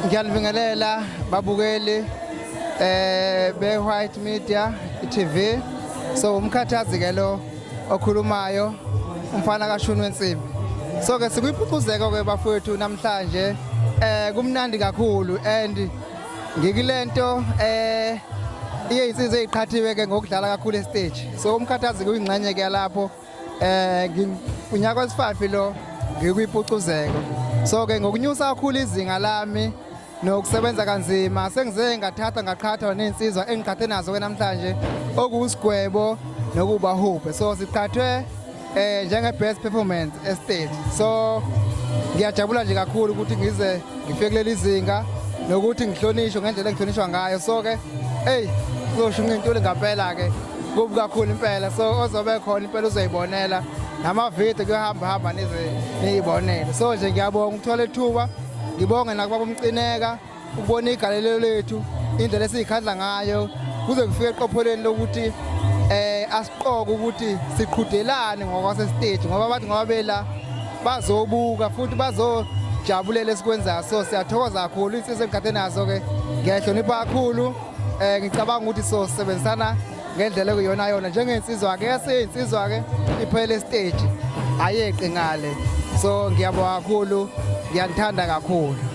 Ngiyanibingelela babukeli be White Media TV. So umkhathazi ke lo okhulumayo, umfana kaShuni wensimbi. So ke sikuyiphucuzeko ke bafowethu namhlanje, kumnandi kakhulu and ngikilento iye insizwe eziqhathiwe ke ngokudlala kakhulu e-stage. So umkhathazi kuyingxenye ke lapho, unyaka wesi-5 lo ngikwipucuzeko. So ke ngokunyusa kakhulu izinga lami nokusebenza kanzima, sengize ngathatha ngaqhatha nezinsizwa engiqhathe nazo ke namhlanje, okuwusigwebo nokuba huphe. So siqhathwe njenge best performance e-stage. So ngiyajabula nje kakhulu ukuthi ngize ngifike kuleli zinga nokuthi ngihlonishwe ngendlela engihlonishwa ngayo. So ke hey, kuzoshunqa intuli ngempela ke, kubi kakhulu impela. So ozobe khona impela uzoyibonela namavidiyo, kuyohamba hamba nize niyibonele. So nje ngiyabonga ukuthola ithuba, ngibonge nakubaba uMcineka ukubona igalelo lethu, indlela esiyikhandla ngayo kuze kufike eqophelweni lokuthi asiqoke ukuthi siqhudelane ngokwase stage, ngoba bathi ngoba bela bazobuka futhi bazojabulela esikwenzayo. So siyathokoza kakhulu insizwa engikade nazo ke, ngiyahlonipha kakhulu. Ngicabanga ukuthi so sisebenzisana ngendlela ekuyona yona njengensizwa ke, yasinsizwa ke iphele stage, ayeqi ngale. So ngiyabonga kakhulu, ngiyanithanda kakhulu.